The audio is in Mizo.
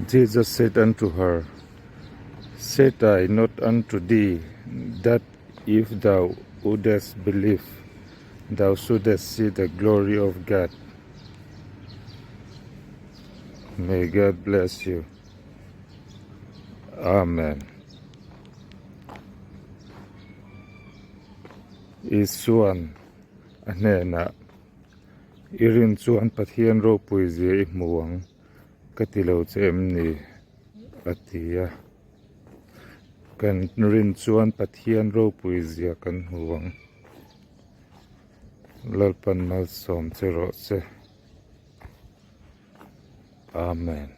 Jesus said unto her, Said I not unto thee, that if thou wouldest believe, thou shouldest see the glory of God? May God bless you. Amen. Isuan a hnenah, I rin chuan Pathian ropui zia i hmu ang ka ti lo che em ni? a ti a. Kan rin chuan Pathian ropui zia kan hmu ang. Lalpan malsawm che rawh se. Amen.